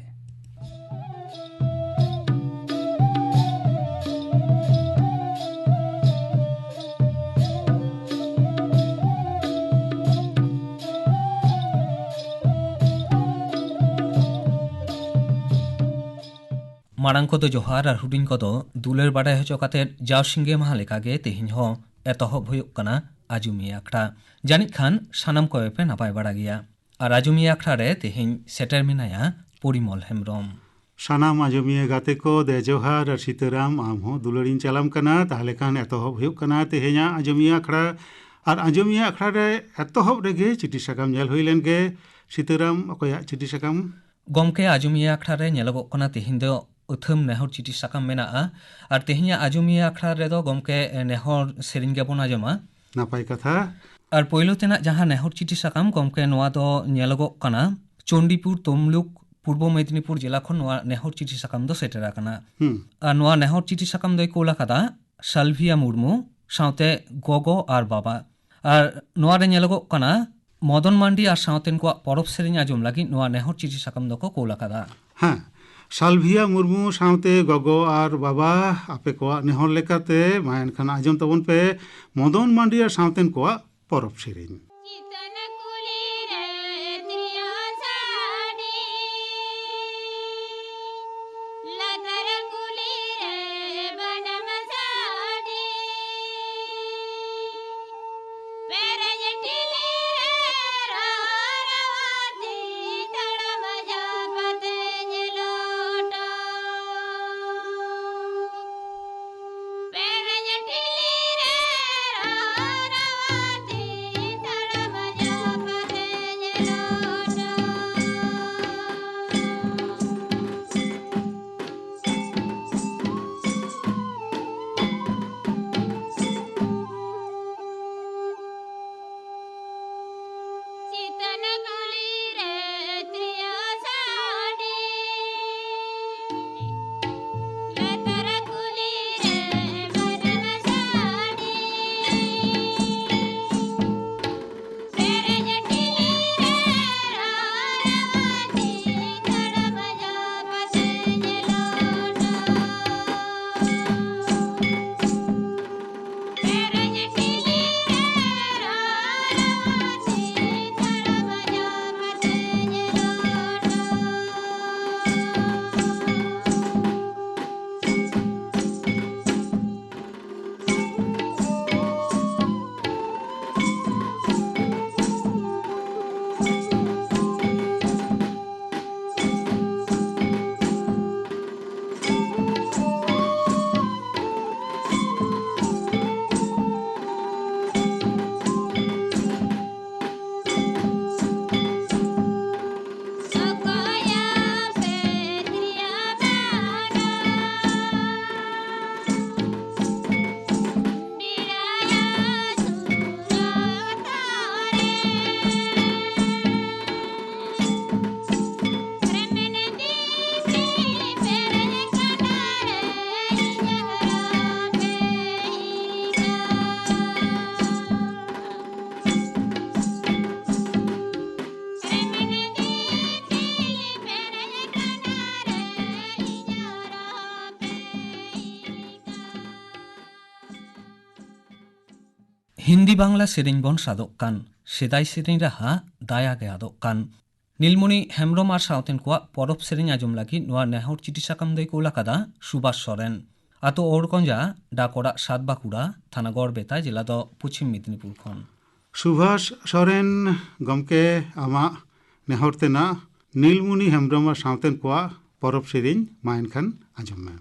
ᱢᱟᱲᱟᱝ ᱠᱚᱫᱚ ᱡᱚᱦᱟᱨ ᱟᱨ ᱦᱩᱰᱤᱧ ᱠᱚᱫᱚ ᱫᱩᱞᱟᱹᱲ ᱵᱟᱰᱟᱭ ᱦᱚᱪᱚ ᱠᱟᱛᱮ ᱡᱟᱣ ᱥᱤᱸᱜᱮ ᱢᱟᱦᱟ ᱞᱮᱠᱟᱜᱮ ᱛᱮᱦᱮᱧ ᱦᱚᱸ ᱮᱛᱚᱦᱚᱵ ᱦᱩᱭᱩᱜ ᱠᱟᱱᱟ ᱟᱡᱚᱢᱤᱭᱟᱹ ᱟᱠᱷᱲᱟ᱾ ᱡᱟᱹᱱᱤᱡ ᱠᱷᱟᱱ ᱥᱟᱱᱟᱢ ᱠᱚᱜᱮ ᱯᱮ ᱱᱟᱯᱟᱭ ᱵᱟᱲᱟ ᱜᱮᱭᱟ᱾ ᱟᱨ ᱟᱡᱚᱢᱤᱭᱟᱹ ᱟᱠᱷᱲᱟ ᱨᱮ ᱛᱮᱦᱮᱧ ᱥᱮᱴᱮᱨ ᱢᱮᱱᱟᱭᱟ ᱯᱚᱨᱤᱢᱚᱞ ᱦᱮᱢᱵᱽᱨᱚᱢ᱾ ᱥᱟᱱᱟᱢ ᱟᱡᱚᱢᱤᱭᱟᱹ ᱜᱟᱛᱮ ᱠᱚ, ᱫᱮ ᱡᱚᱦᱟᱨ᱾ ᱟᱨ ᱥᱤᱛᱟᱹᱨᱟᱢ, ᱟᱢ ᱦᱚᱸ ᱫᱩᱞᱟᱹᱲᱤᱧ ᱪᱟᱞᱟᱢ ᱠᱟᱱᱟ᱾ ᱛᱟᱦᱞᱮ ᱠᱷᱟᱱ ᱮᱛᱚᱦᱚᱵ ᱦᱩᱭᱩᱜ ᱠᱟᱱᱟ ᱛᱮᱦᱮᱧᱟᱜ ᱟᱡᱚᱢᱤᱭᱟᱹ ᱟᱠᱷᱲᱟ᱾ ᱟᱨ ᱟᱡᱚᱢᱤᱭᱟᱹ ᱟᱠᱷᱲᱟ ᱨᱮ ᱮᱛᱚᱦᱚᱵ ᱨᱮᱜᱮ ᱪᱤᱴᱷᱤ ᱥᱟᱠᱟᱢ ᱧᱮᱞ ᱦᱩᱭ ᱞᱮᱱ ᱜᱮ᱾ ᱥᱤᱛᱟᱹᱨᱟᱢ, ᱚᱠᱚᱭᱟᱜ ᱪᱤᱴᱷᱤ ᱥᱟᱠᱟᱢ? ᱜᱚᱢᱠᱮ, ᱟᱡᱚᱢᱤᱭᱟᱹ ᱟᱠᱷᱲᱟ ᱨᱮ ᱧᱮᱞᱚᱜᱚᱜ ᱠᱟᱱᱟ ᱛᱮᱦᱮᱧ ᱫᱚ ᱟᱹᱛᱷᱟᱹᱢ ᱱᱮᱦᱚᱨ ᱪᱤᱴᱷᱤ ᱥᱟᱠᱟᱢ ᱢᱮᱱᱟᱜᱼᱟ᱾ ᱟᱨ ᱛᱮᱦᱮᱧᱟᱜ ᱟᱸᱡᱚᱢᱤᱭᱟᱹ ᱟᱠᱷᱲᱟ ᱨᱮᱫᱚ ᱜᱚᱢᱠᱮ ᱱᱮᱦᱚᱨ ᱥᱮᱨᱮᱧ ᱜᱮᱵᱚᱱ ᱟᱸᱡᱚᱢᱟ᱾ ᱱᱟᱯᱟᱭ ᱠᱟᱛᱷᱟ᱾ ᱟᱨ ᱯᱳᱭᱞᱳ ᱛᱮᱱᱟᱜ ᱡᱟᱦᱟᱸ ᱱᱮᱦᱚᱨ ᱪᱤᱴᱷᱤ ᱥᱟᱠᱟᱢ ᱜᱚᱢᱠᱮ, ᱱᱚᱣᱟ ᱫᱚ ᱧᱮᱞᱚᱜᱚᱜ ᱠᱟᱱᱟ ᱪᱚᱱᱰᱤᱯᱩᱨ ᱛᱚᱢᱞᱩᱠ, ᱯᱩᱨᱵᱚ ᱢᱮᱫᱤᱱᱤᱯᱩᱨ ᱡᱮᱞᱟ ᱠᱷᱚᱱ ᱱᱚᱣᱟ ᱱᱮᱦᱚᱨ ᱪᱤᱴᱷᱤ ᱥᱟᱠᱟᱢ ᱫᱚ ᱥᱮᱴᱮᱨ ᱟᱠᱟᱱᱟ᱾ ᱦᱩᱸ᱾ ᱟᱨ ᱱᱚᱣᱟ ᱱᱮᱦᱚᱨ ᱪᱤᱴᱷᱤ ᱥᱟᱠᱟᱢ ᱫᱚᱭ ᱠᱳᱞ ᱟᱠᱟᱫᱟ ᱥᱟᱞᱵᱷᱤᱭᱟ ᱢᱩᱨᱢᱩ ᱥᱟᱶᱛᱮ ᱜᱚᱜᱚ ᱟᱨ ᱵᱟᱵᱟ᱾ ᱟᱨ ᱱᱚᱣᱟ ᱨᱮ ᱧᱮᱞᱚᱜᱚᱜ ᱠᱟᱱᱟ ᱢᱚᱫᱚᱱ ᱢᱟᱱᱰᱤ ᱟᱨ ᱥᱟᱶᱛᱮᱱ ᱠᱚᱣᱟᱜ ᱯᱚᱨᱚᱵᱽ ᱥᱮᱨᱮᱧ ᱟᱸᱡᱚᱢ ᱞᱟᱹᱜᱤᱫ ᱱᱚᱣᱟ ᱱᱮᱦᱚᱨ ᱪᱤᱴᱷᱤ ᱥᱟᱠᱟᱢ ᱫᱚᱠᱚ ᱠᱳᱞ ᱟᱠᱟᱫᱟ᱾ ᱦᱮᱸ, ᱥᱟᱞᱵᱷᱤᱭᱟ ᱢᱩᱨᱢᱩ ᱥᱟᱶᱛᱮ ᱜᱚᱜᱚ ᱟᱨ ᱵᱟᱵᱟ, ᱟᱯᱮ ᱠᱚᱣᱟᱜ ᱱᱮᱦᱚᱨ ᱞᱮᱠᱟᱛᱮ ᱢᱟ ᱮᱱᱠᱷᱟᱱ ᱟᱸᱡᱚᱢ ᱛᱟᱵᱚᱱ ᱯᱮ ᱢᱚᱫᱚᱱ ᱢᱟᱱᱰᱤ ᱟᱨ ᱥᱟᱶᱛᱮᱱ ᱠᱚᱣᱟᱜ ᱯᱚᱨᱚᱵᱽ ᱥᱮᱨᱮᱧ᱾ ᱦᱤᱱᱫᱤ ᱵᱟᱝᱞᱟ ᱥᱮᱨᱮᱧ ᱵᱚᱱ ᱥᱟᱫᱚᱜ ᱠᱟᱱ, ᱥᱮᱫᱟᱭ ᱥᱮᱨᱮᱧ ᱨᱟᱦᱟ ᱫᱟᱭᱟ ᱜᱮ ᱟᱫᱚᱜ ᱠᱟᱱ᱾ ᱱᱤᱞᱢᱚᱱᱤ ᱦᱮᱢᱵᱽᱨᱚᱢ ᱟᱨ ᱥᱟᱶᱛᱮᱱ ᱠᱚᱣᱟᱜ ᱯᱚᱨᱚᱵᱽ ᱥᱮᱨᱮᱧ ᱟᱸᱡᱚᱢ ᱞᱟᱹᱜᱤᱫ ᱱᱚᱣᱟ ᱱᱮᱦᱚᱨ ᱪᱤᱴᱷᱤ ᱥᱟᱠᱟᱢ ᱫᱚᱭ ᱠᱳᱞ ᱟᱠᱟᱫᱟ ᱥᱩᱵᱷᱟᱥ ᱥᱚᱨᱮᱱ᱾ ᱟᱛᱳ ᱳᱲᱠᱚᱸᱡᱟ, ᱰᱟᱠ ᱚᱲᱟᱜ ᱥᱟᱛ ᱵᱟᱸᱠᱩᱲᱟ, ᱛᱷᱟᱱᱟ ᱜᱚᱲᱵᱮᱛᱟ, ᱡᱮᱞᱟ ᱫᱚ ᱯᱚᱪᱷᱤᱢ ᱢᱮᱫᱤᱱᱤᱯᱩᱨ ᱠᱷᱚᱱ᱾ ᱥᱩᱵᱷᱟᱥ ᱥᱚᱨᱮᱱ ᱜᱚᱢᱠᱮ, ᱟᱢᱟᱜ ᱱᱮᱦᱚᱨ ᱛᱮᱱᱟᱜ ᱱᱤᱞᱢᱩᱱᱤ ᱦᱮᱢᱵᱽᱨᱚᱢ ᱟᱨ ᱥᱟᱶᱛᱮᱱ ᱠᱚᱣᱟᱜ ᱯᱚᱨᱚᱵᱽ ᱥᱮᱨᱮᱧ ᱢᱟ ᱮᱱᱠᱷᱟᱱ ᱟᱸᱡᱚᱢ ᱢᱮ᱾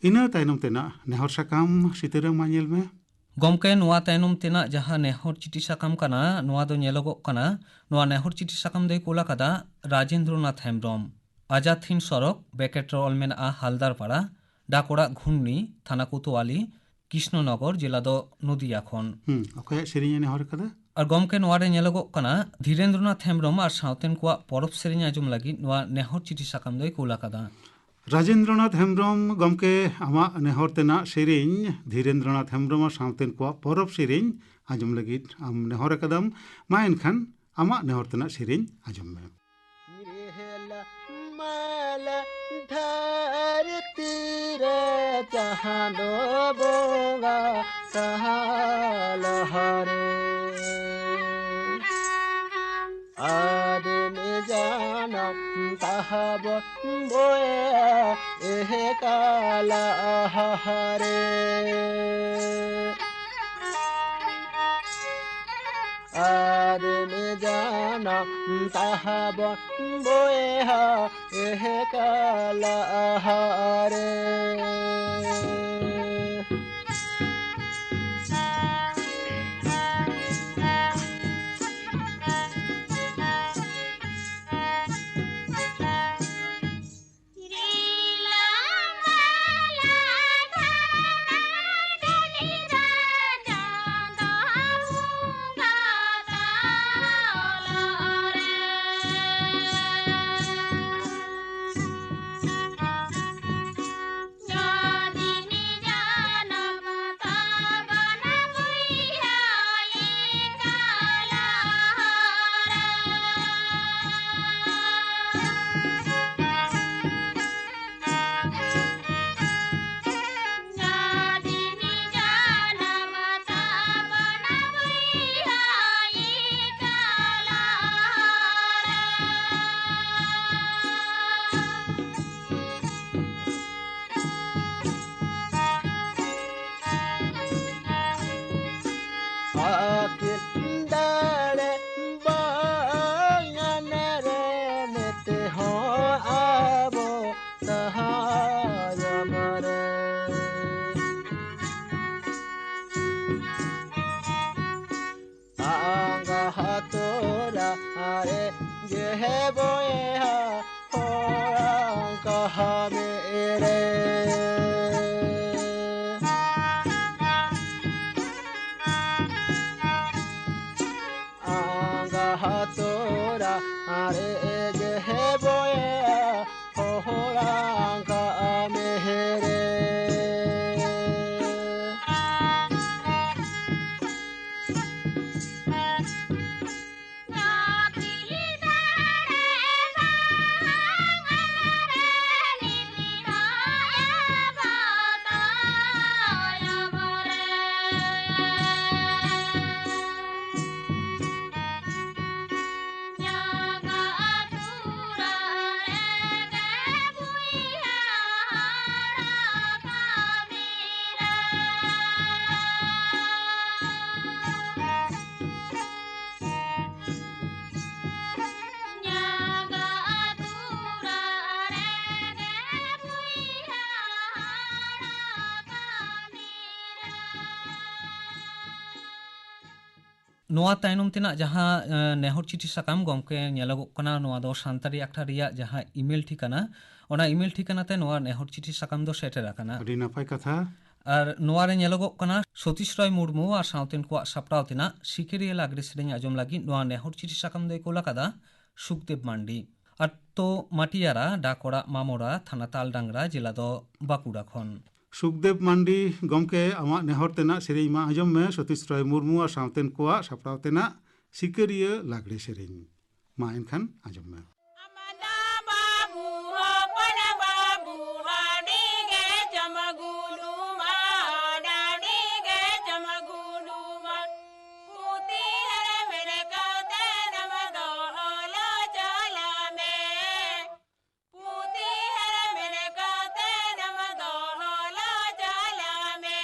ᱤᱱᱟᱹ ᱛᱟᱭᱱᱚᱢ ᱛᱮᱱᱟᱜ ᱱᱮᱦᱚᱨ ᱥᱟᱠᱟᱢ ᱥᱤᱛᱟᱹᱨᱟᱹ ᱢᱟ ᱧᱮᱞ ᱢᱮ᱾ ᱜᱚᱢᱠᱮ, ᱱᱚᱣᱟ ᱛᱟᱭᱱᱚᱢ ᱛᱮᱱᱟᱜ ᱡᱟᱦᱟᱸ ᱱᱮᱦᱚᱨ ᱪᱤᱴᱷᱤ ᱥᱟᱠᱟᱢ ᱠᱟᱱᱟ, ᱱᱚᱣᱟ ᱫᱚ ᱧᱮᱞᱚᱜᱚᱜ ᱠᱟᱱᱟ, ᱱᱚᱣᱟ ᱱᱮᱦᱚᱨ ᱪᱤᱴᱷᱤ ᱥᱟᱠᱟᱢ ᱫᱚᱭ ᱠᱩᱞ ᱟᱠᱟᱫᱟ ᱨᱟᱡᱮᱱᱫᱨᱚᱱᱟᱛᱷ ᱦᱮᱢᱵᱨᱚᱢ᱾ ᱟᱡᱟᱫ ᱦᱤᱱᱫ ᱥᱚᱲᱚᱠ, ᱵᱮᱠᱮᱴ ᱨᱮ ᱚᱞ ᱢᱮᱱᱟᱜᱼᱟ ᱦᱟᱞᱫᱟᱨᱯᱟᱲᱟ, ᱰᱟᱠ ᱚᱲᱟᱜ ᱜᱷᱩᱱᱱᱤ, ᱛᱷᱟᱱᱟ ᱠᱳᱛᱳᱣᱟᱞᱤ, ᱠᱨᱤᱥᱱᱚᱱᱚᱜᱚᱨ, ᱡᱮᱞᱟ ᱫᱚ ᱱᱚᱫᱤᱭᱟ ᱠᱷᱚᱱ᱾ ᱦᱩᱸ, ᱚᱠᱚᱭᱟᱜ ᱥᱮᱨᱮᱧ ᱮ ᱱᱮᱦᱚᱨ ᱟᱠᱟᱫᱟ? ᱟᱨ ᱜᱚᱢᱠᱮ, ᱱᱚᱣᱟ ᱨᱮ ᱧᱮᱞᱚᱜᱚᱜ ᱠᱟᱱᱟ ᱫᱷᱤᱨᱮᱱᱫᱨᱚᱱᱟᱛᱷ ᱦᱮᱢᱵᱨᱚᱢ ᱟᱨ ᱥᱟᱶᱛᱮᱱ ᱠᱚᱣᱟᱜ ᱯᱚᱨᱚᱵᱽ ᱥᱮᱨᱮᱧ ᱟᱸᱡᱚᱢ ᱞᱟᱹᱜᱤᱫ ᱱᱚᱣᱟ ᱱᱮᱦᱚᱨ ᱪᱤᱴᱷᱤ ᱥᱟᱠᱟᱢ ᱫᱚᱭ ᱠᱩᱞ ᱟᱠᱟᱫᱟ᱾ ᱨᱟᱡᱮᱱᱫᱨᱚᱱᱟᱛᱷ ᱦᱮᱢᱵᱨᱚᱢ ᱜᱚᱢᱠᱮ, ᱟᱢᱟᱜ ᱱᱮᱦᱚᱨ ᱛᱮᱱᱟᱜ ᱥᱮᱨᱮᱧ, ᱫᱷᱤᱨᱮᱱᱫᱨᱚᱱᱟᱛᱷ ᱦᱮᱢᱵᱨᱚᱢ ᱟᱨ ᱥᱟᱶᱛᱮᱱ ᱠᱚᱣᱟᱜ ᱯᱚᱨᱚᱵᱽ ᱥᱮᱨᱮᱧ ᱟᱸᱡᱚᱢ ᱞᱟᱹᱜᱤᱫ ᱟᱢ ᱱᱮᱦᱚᱨ ᱟᱠᱟᱫᱟᱢ᱾ ᱢᱟ ᱮᱱᱠᱷᱟᱱ ᱟᱢᱟᱜ ᱱᱮᱦᱚᱨ ᱛᱮᱱᱟᱜ ᱥᱮᱨᱮᱧ ᱟᱸᱡᱚᱢ ᱢᱮ᱾ ᱨᱤᱦᱮᱞᱟ ᱢᱟᱞᱟ ᱫᱷᱟᱹᱨᱛᱤ ᱨᱮ ᱪᱟᱸᱫᱚ ᱵᱚᱸᱜᱟ ᱛᱟᱞᱟᱨᱮ᱾ ᱟᱫᱢᱤ ᱡᱟᱱᱟᱢ ᱛᱟᱦᱟᱵᱚ ᱵᱚᱭᱟ ᱮᱦᱠᱟᱞᱟ ᱟᱦᱟᱨᱮ᱾ ᱟᱫᱢᱤ ᱡᱟᱱᱟᱢ ᱛᱟᱦᱟᱵᱚ ᱵᱚᱭᱟ ᱮᱦᱠᱟᱞᱟ ᱟᱦᱟᱨᱮ᱾ ᱱᱚᱣᱟ ᱛᱟᱭᱱᱚᱢ ᱛᱮᱱᱟᱜ ᱡᱟᱦᱟᱸ, ᱮ, ᱱᱮᱦᱚᱨ ᱪᱤᱴᱷᱤ ᱥᱟᱠᱟᱢ, ᱜᱚᱢᱠᱮ, ᱧᱮᱞᱚᱜᱚᱜ ᱠᱟᱱᱟ, ᱱᱚᱣᱟ ᱫᱚ ᱥᱟᱱᱛᱟᱲᱤ ᱟᱠᱷᱲᱟ ᱨᱮᱭᱟᱜ ᱡᱟᱦᱟᱸ email ᱴᱷᱤᱠᱟᱹᱱᱟ, ᱚᱱᱟ email ᱴᱷᱤᱠᱟᱹᱱᱟ ᱛᱮ ᱱᱚᱣᱟ ᱱᱮᱦᱚᱨ ᱪᱤᱴᱷᱤ ᱥᱟᱠᱟᱢ ᱫᱚ ᱥᱮᱴᱮᱨ ᱟᱠᱟᱱᱟ᱾ ᱟᱹᱰᱤ ᱱᱟᱯᱟᱭ ᱠᱟᱛᱷᱟ᱾ ᱟᱨ ᱱᱚᱣᱟ ᱨᱮ ᱧᱮᱞᱚᱜᱚᱜ ᱠᱟᱱᱟ, ᱥᱚᱛᱤᱥ ᱨᱚᱭ ᱢᱩᱨᱢᱩ ᱟᱨ ᱥᱟᱶᱛᱮᱱ ᱠᱚᱣᱟᱜ ᱥᱟᱯᱲᱟᱣ ᱛᱮᱱᱟᱜ ᱥᱤᱠᱟᱹᱨᱤᱭᱟᱹ ᱞᱟᱜᱽᱲᱮ ᱥᱮᱨᱮᱧ ᱟᱸᱡᱚᱢ ᱞᱟᱹᱜᱤᱫ ᱱᱚᱣᱟ ᱱᱮᱦᱚᱨ ᱪᱤᱴᱷᱤ ᱥᱟᱠᱟᱢ ᱫᱚᱭ ᱠᱳᱞ ᱟᱠᱟᱫᱟ ᱥᱩᱠᱫᱮᱵᱽ ᱢᱟᱱᱰᱤ᱾ ᱟᱛᱳ ᱢᱟᱴᱤᱭᱟᱨᱟ, ᱰᱟᱠ ᱚᱲᱟᱜ ᱢᱟᱢᱚᱨᱟ, ᱛᱷᱟᱱᱟ ᱛᱟᱞᱰᱟᱝᱨᱟ, ᱡᱮᱞᱟ ᱫᱚ ᱵᱟᱸᱠᱩᱲᱟ ᱠᱷᱚᱱ᱾ ᱥᱩᱠᱫᱮᱵᱽ ᱢᱟᱱᱰᱤ ᱜᱚᱢᱠᱮ, ᱟᱢᱟᱜ ᱱᱮᱦᱚᱨ ᱛᱮᱱᱟᱜ ᱥᱮᱨᱮᱧ ᱢᱟ ᱟᱸᱡᱚᱢ ᱢᱮ, ᱥᱚᱛᱤᱥ ᱨᱚᱭ ᱢᱩᱨᱢᱩ ᱟᱨ ᱥᱟᱶᱛᱮᱱ ᱠᱚᱣᱟᱜ ᱥᱟᱯᱲᱟᱣ ᱛᱮᱱᱟᱜ ᱥᱤᱠᱟᱹᱨᱤᱭᱟᱹ ᱞᱟᱜᱽᱲᱮ ᱥᱮᱨᱮᱧ᱾ ᱢᱟ ᱮᱱᱠᱷᱟᱱ ᱟᱸᱡᱚᱢ ᱢᱮ᱾ ᱟᱢᱫᱟ ᱵᱟᱹᱵᱩ, ᱦᱚᱯᱚᱱ ᱵᱟᱹᱵᱩ, ᱟᱹᱰᱤ ᱜᱮ ᱪᱚᱢᱜᱩᱞᱩᱢᱟ, ᱟᱹᱰᱤ ᱜᱮ ᱪᱚᱢᱜᱩᱞᱩᱢᱟ᱾ ᱯᱩᱛᱷᱤ ᱦᱮᱨᱢᱮᱫ ᱠᱟᱛᱮ ᱱᱟᱢ ᱫᱚ ᱚᱞᱚᱜ ᱪᱟᱞᱟᱜ ᱢᱮ᱾ ᱯᱩᱛᱷᱤ ᱦᱮᱨᱢᱮᱫ ᱠᱟᱛᱮ ᱱᱟᱢ ᱫᱚ ᱚᱞᱚᱜ ᱪᱟᱞᱟᱜ ᱢᱮ᱾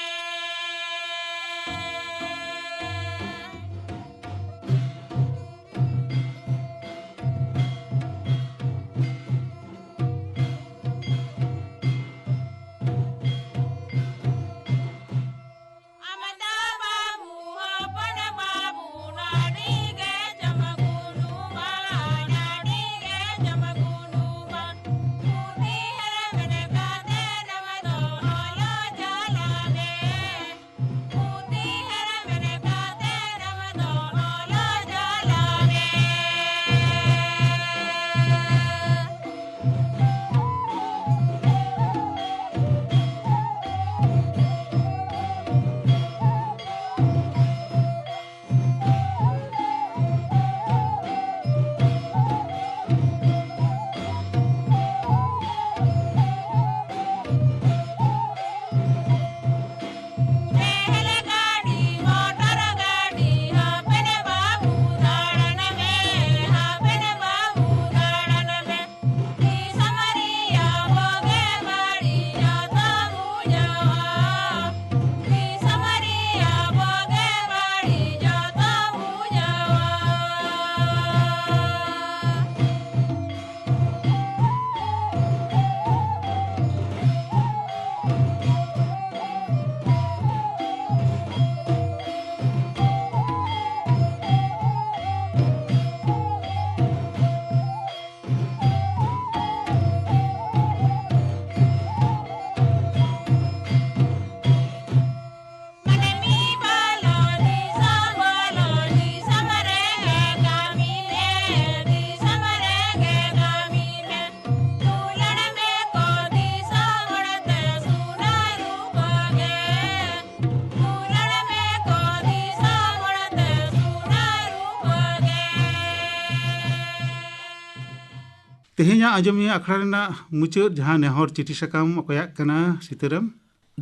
ᱛᱮᱦᱮᱧᱟᱜ ᱟᱸᱡᱚᱢᱤᱭᱟᱹ ᱟᱠᱷᱲᱟ ᱨᱮᱱᱟᱜ ᱢᱩᱪᱟᱹᱫ ᱡᱟᱦᱟᱸ ᱱᱮᱦᱚᱨ ᱪᱤᱴᱷᱤ ᱥᱟᱠᱟᱢ ᱚᱠᱚᱭᱟᱜ ᱠᱟᱱᱟ, ᱥᱤᱛᱟᱹᱨᱟᱢ?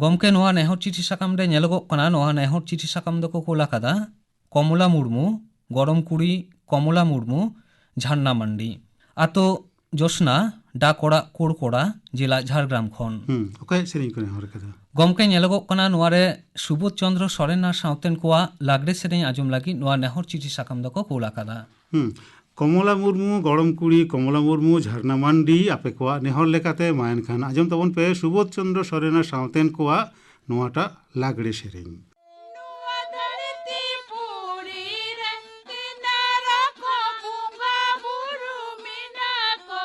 ᱜᱚᱢᱠᱮ, ᱱᱚᱣᱟ ᱱᱮᱦᱚᱨ ᱪᱤᱴᱷᱤ ᱥᱟᱠᱟᱢ ᱨᱮ ᱧᱮᱞᱚᱜᱚᱜ ᱠᱟᱱᱟ, ᱱᱚᱣᱟ ᱱᱮᱦᱚᱨ ᱪᱤᱴᱷᱤ ᱥᱟᱠᱟᱢ ᱫᱚᱠᱚ ᱠᱩᱞ ᱟᱠᱟᱫᱟ ᱠᱚᱢᱚᱞᱟ ᱢᱩᱨᱢᱩ, ᱜᱚᱲᱚᱢ ᱠᱩᱲᱤ ᱠᱚᱢᱚᱞᱟ ᱢᱩᱨᱢᱩ, ᱡᱷᱟᱨᱱᱟ ᱢᱟᱱᱰᱤ, ᱟᱛᱳ ᱡᱳᱥᱱᱟ, ᱰᱟᱠ ᱚᱲᱟᱜ ᱠᱳᱲᱠᱳᱲᱟ, ᱡᱮᱞᱟ ᱡᱷᱟᱲᱜᱨᱟᱢ ᱠᱷᱚᱱ᱾ ᱦᱩᱸ, ᱚᱠᱚᱭᱟᱜ ᱥᱮᱨᱮᱧ ᱠᱚ ᱱᱮᱦᱚᱨ ᱟᱠᱟᱫᱟ? ᱜᱚᱢᱠᱮ, ᱧᱮᱞᱚᱜᱚᱜ ᱠᱟᱱᱟ ᱱᱚᱣᱟ ᱨᱮ ᱥᱩᱵᱳᱫᱷ ᱪᱚᱸᱫᱽᱨᱚ ᱥᱚᱨᱮᱱ ᱟᱨ ᱥᱟᱶᱛᱮᱱ ᱠᱚᱣᱟᱜ ᱞᱟᱜᱽᱲᱮ ᱥᱮᱨᱮᱧ ᱟᱸᱡᱚᱢ ᱞᱟᱹᱜᱤᱫ ᱱᱚᱣᱟ ᱱᱮᱦᱚᱨ ᱪᱤᱴᱷᱤ ᱥᱟᱠᱟᱢ ᱫᱚᱠᱚ ᱠᱩᱞ ᱟᱠᱟᱫᱟ᱾ ᱦᱩᱸ, ᱠᱚᱢᱚᱞᱟ ᱢᱩᱨᱢᱩ, ᱜᱚᱲᱚᱢ ᱠᱩᱲᱤ ᱠᱚᱢᱚᱞᱟ ᱢᱩᱨᱢᱩ, ᱡᱷᱟᱨᱱᱟ ᱢᱟᱱᱰᱤ, ᱟᱯᱮ ᱠᱚᱣᱟᱜ ᱱᱮᱦᱚᱨ ᱞᱮᱠᱟᱛᱮ ᱢᱟ ᱮᱱᱠᱷᱟᱱ ᱟᱸᱡᱚᱢ ᱛᱟᱵᱚᱱ ᱯᱮ ᱥᱩᱵᱳᱫᱷ ᱪᱚᱸᱫᱽᱨᱚ ᱥᱚᱨᱮᱱ ᱟᱨ ᱥᱟᱶᱛᱮᱱ ᱠᱚᱣᱟᱜ ᱱᱚᱣᱟᱴᱟᱜ ᱞᱟᱜᱽᱲᱮ ᱥᱮᱨᱮᱧ᱾ ᱱᱚᱣᱟ ᱫᱷᱟᱹᱨᱛᱤ ᱯᱩᱨᱤ ᱨᱮ ᱛᱤᱱᱟᱹᱜ ᱨᱚᱠᱚᱢ ᱵᱚᱸᱜᱟ ᱵᱩᱨᱩ ᱢᱮᱱᱟᱜ ᱠᱚ᱾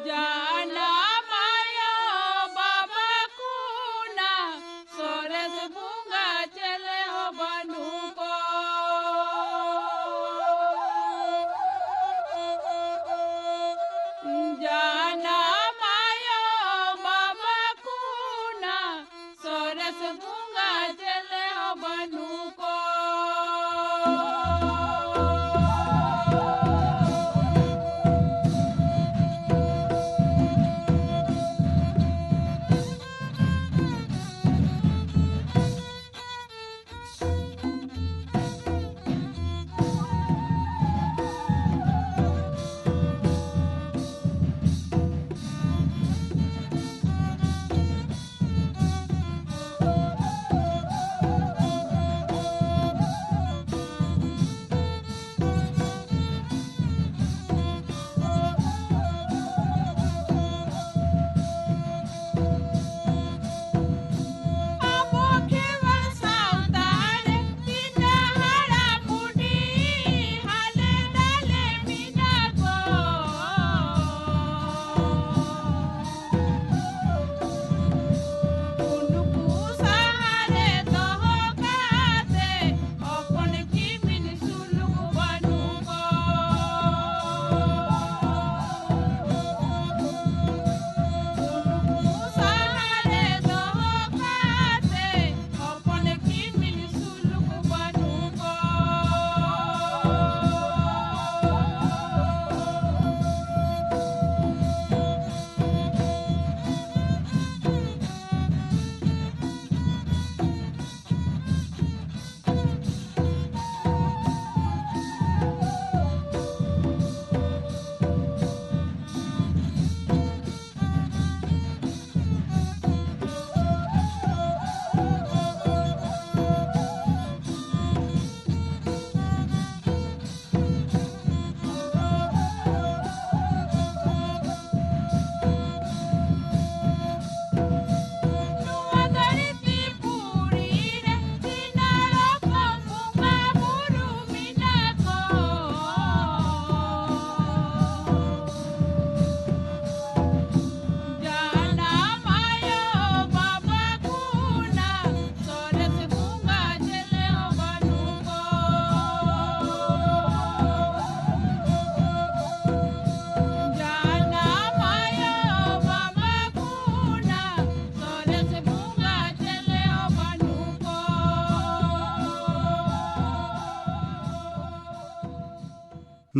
ᱡᱟᱱᱟᱢ ᱟᱭᱳ ᱵᱟᱵᱟ ᱠᱷᱚᱱᱟᱜ ᱥᱚᱨᱮᱥ ᱵᱚᱸᱜᱟ ᱪᱮᱞᱮ ᱦᱚᱸ ᱵᱟᱹᱱᱩᱜ ᱠᱚ᱾ ᱡᱟᱱᱟᱢ ᱟᱭᱳ ᱵᱟᱵᱟ ᱠᱷᱚᱱᱟᱜ ᱥᱚᱨᱮᱥ ᱵᱚᱸᱜᱟ ᱪᱮᱞᱮ ᱦᱚᱸ ᱵᱟᱹᱱᱩᱜ ᱠᱚ᱾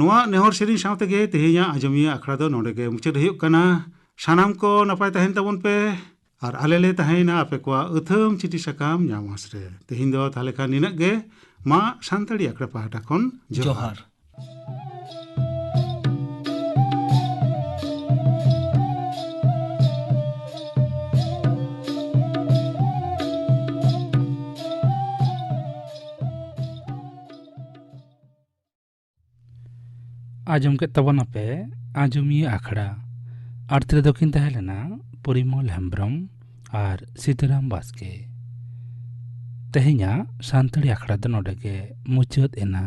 ᱱᱚᱣᱟ ᱱᱮᱦᱚᱨ ᱥᱮᱨᱮᱧ ᱥᱟᱶ ᱛᱮᱜᱮ ᱛᱮᱦᱮᱧᱟᱜ ᱟᱸᱡᱚᱢᱤᱭᱟᱹ ᱟᱠᱷᱲᱟ ᱫᱚ ᱱᱚᱰᱮ ᱜᱮ ᱢᱩᱪᱟᱹᱫ ᱦᱩᱭᱩᱜ ᱠᱟᱱᱟ᱾ ᱥᱟᱱᱟᱢ ᱠᱚ ᱱᱟᱯᱟᱭ ᱛᱟᱦᱮᱱ ᱛᱟᱵᱚᱱ ᱯᱮ᱾ ᱟᱨ ᱟᱞᱮ ᱞᱮ ᱛᱟᱦᱮᱸᱭᱮᱱᱟ ᱟᱯᱮ ᱠᱚᱣᱟᱜ ᱟᱹᱛᱷᱟᱹᱢ ᱪᱤᱴᱷᱤ ᱥᱟᱠᱟᱢ ᱧᱟᱢ ᱟᱸᱥ ᱨᱮ᱾ ᱛᱮᱦᱮᱧ ᱫᱚ ᱛᱟᱦᱞᱮ ᱠᱷᱟᱱ ᱱᱤᱱᱟᱹᱜ ᱜᱮ᱾ ᱢᱟ ᱥᱟᱱᱛᱟᱲᱤ ᱟᱠᱷᱲᱟ ᱯᱟᱦᱴᱟ ᱠᱷᱚᱱ ᱡᱚᱦᱟᱨ᱾ ᱡᱚᱦᱟᱨ᱾ ᱟᱸᱡᱚᱢ ᱠᱮᱫ ᱛᱟᱵᱚᱱᱟᱯᱮ ᱟᱸᱡᱚᱢᱤᱭᱟᱹ ᱟᱠᱷᱲᱟ᱾ ᱟᱨ ᱛᱤᱨᱮ ᱫᱚᱠᱤᱱ ᱛᱟᱦᱮᱸ ᱞᱮᱱᱟ ᱯᱚᱨᱤᱢᱚᱞ ᱦᱮᱢᱵᱨᱚᱢ ᱟᱨ ᱥᱤᱛᱟᱹᱨᱟᱢ ᱵᱟᱥᱠᱮ᱾ ᱛᱮᱦᱮᱧᱟᱜ ᱥᱟᱱᱛᱟᱲᱤ ᱟᱠᱷᱲᱟ ᱫᱚ ᱱᱚᱰᱮ ᱜᱮ ᱢᱩᱪᱟᱹᱫ ᱮᱱᱟ᱾